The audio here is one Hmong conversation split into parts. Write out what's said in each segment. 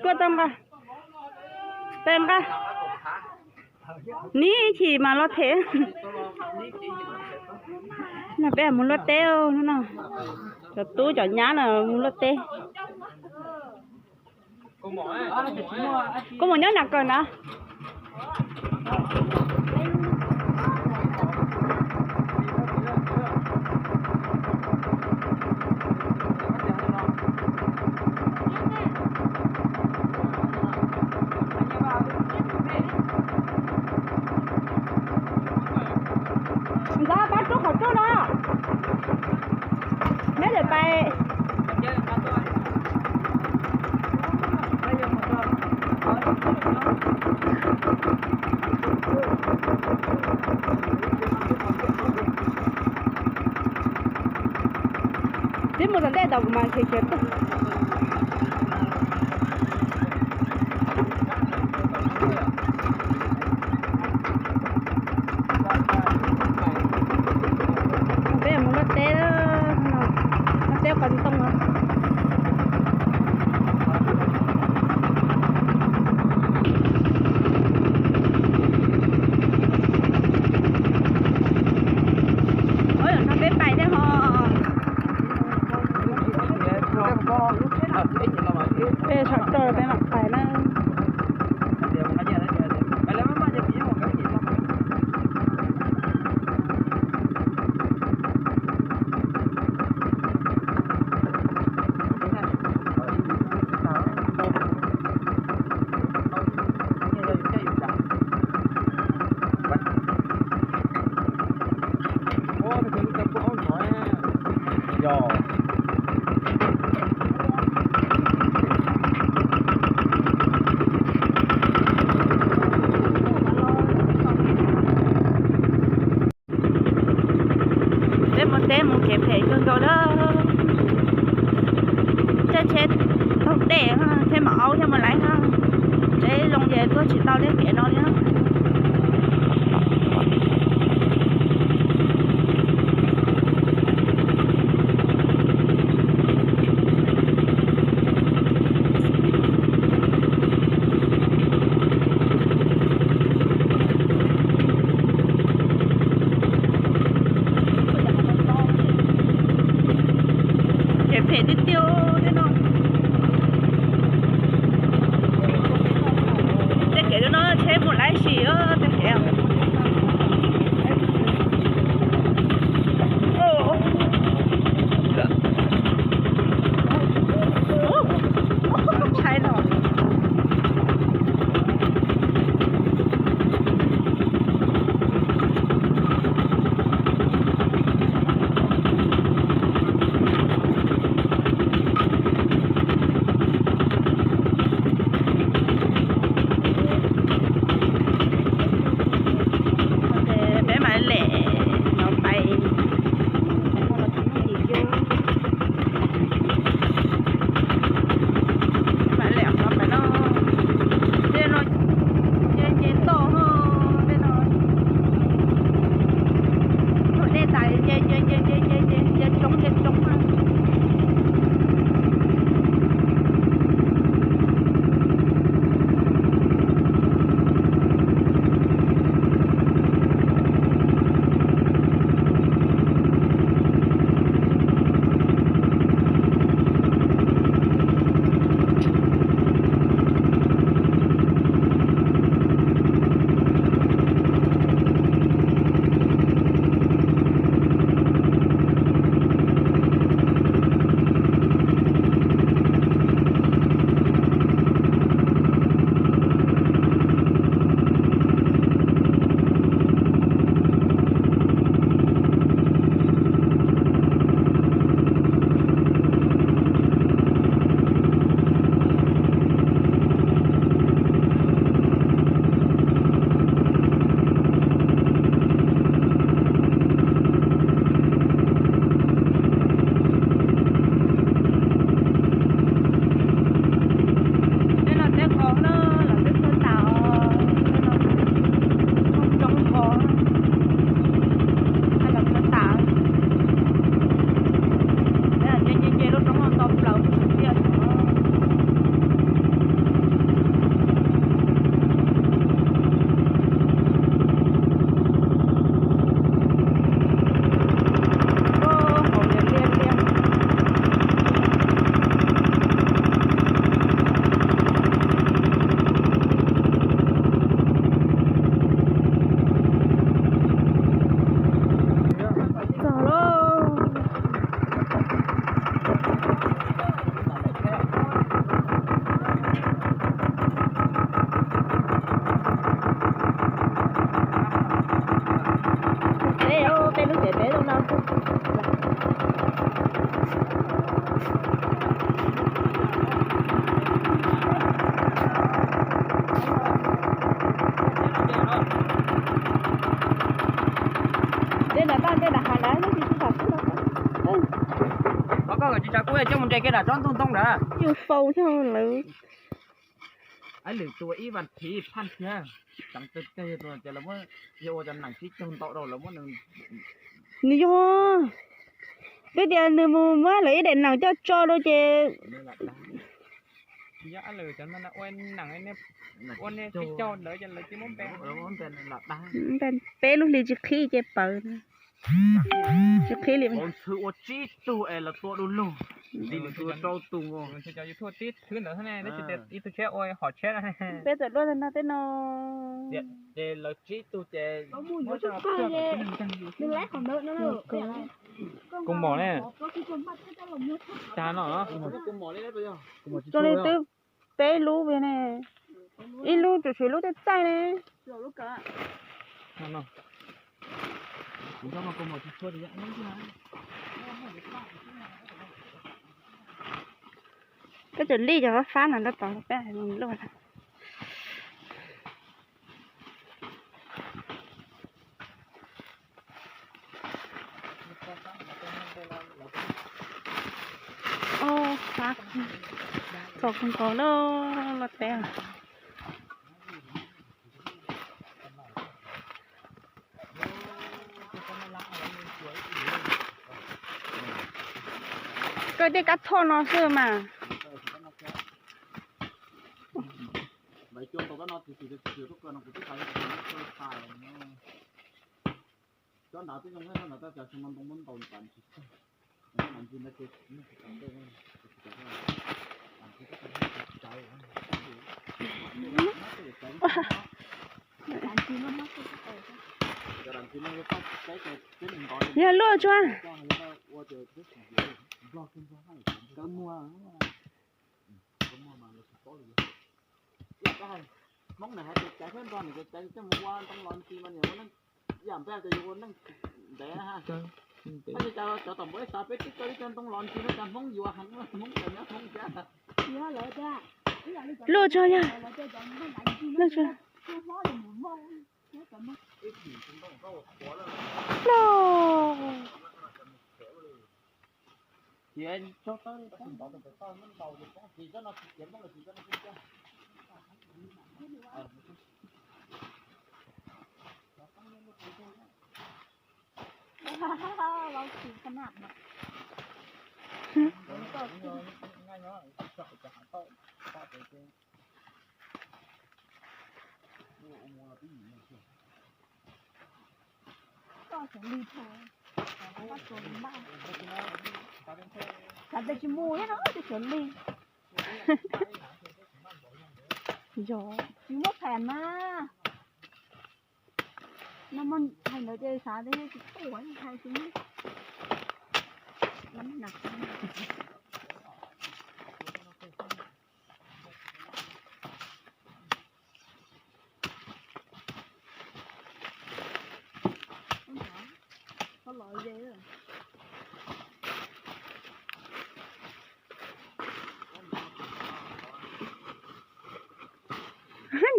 Kuaj tau nqa, peb nqa, nib chim mas los them. No peb mus luaj teb no, cov tub cov nyab no mus luaj teb. Koj mus nyob nram kawm na. Ntxawm, pab rub qhov rooj no. Neb lawm pais. Peb mus tom ntej tau kuv mas khiav khiav tuaj. Peb mus luaj teb, luaj teb qos ntoo. Ov, no peb pais thiab ho. Peb sawv rau peb mam pais na. Peb mus teb mus kev phem kawg nkaus lawm. Caij tsheb taug dej, tsheb maum aub thiaj mus laiv na. Tsheb zoo ces tuaj tsis tau tej kev no li na. Kev phem tiag tiag tej no. Tej kev no tsheb mus laiv tsis Ces kiag nram tsob ntug ntoo ntawd. Yus faus thiab lawv. Ib lwm tua ib vas thiv phaj thiab. Tseev tag tag tua ces lawv muab, yog ua cov nees tsib caug ntau rau lawv muab nws. Nws yog, twb tias nws mus muab lawv ib daim nees coj tso rau ces. Yog lwm cov no ua nees, ua niag tsib caug ntawd ces lawv cia muab npe. Peb lub hli tsis qhib ces pawv. Tsis qhib li. Ntxhw ua tsib tug es lawv tua du lug. Ntxhw rau tus ntxhw cov YouTube tib thwv ntawd ne, ib tug tshiab ua hom tshiab. Peb txawm luaj tag no tej no. Ces lawv tsib tug ces kuv mom ne. Tag no. Tso li twb peb lub ne, ib lub tsuas tshuav lub tej txaij ne. Peb txawm li cov fab fab no rau tod peb luaj. Txog kawg nkaus na, luaj teb. Koj tej kab thoj no xwb mas. Yog luaj tsuag. Hmoob na hais tias caiv thiab nrog nws caiv coj mus ua ntoo los ntsis mas niam ua neej, yam npaj tias yuav ua neej ntev na ha. Tab sis cas cov tom npua ib xav peb twb tau ib co ntoo los ntsis no cas Hmoob yuav heev, Hmoob caiv nyob Hmoob thiab. Luaj tsuag yog. Luaj tsuag. Luaj. Xav tias tsis mus thiab no, tsis xav li. Yog tsis muaj phem mas. No mas hais ntawd ces xav tias tsis tuaj hais xwb.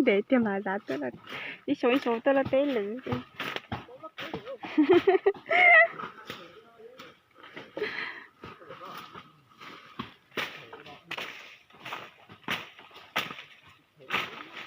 Ntev tiag mas zam tuaj, ib xyoo ib xyoo tuaj luaj teb lawm.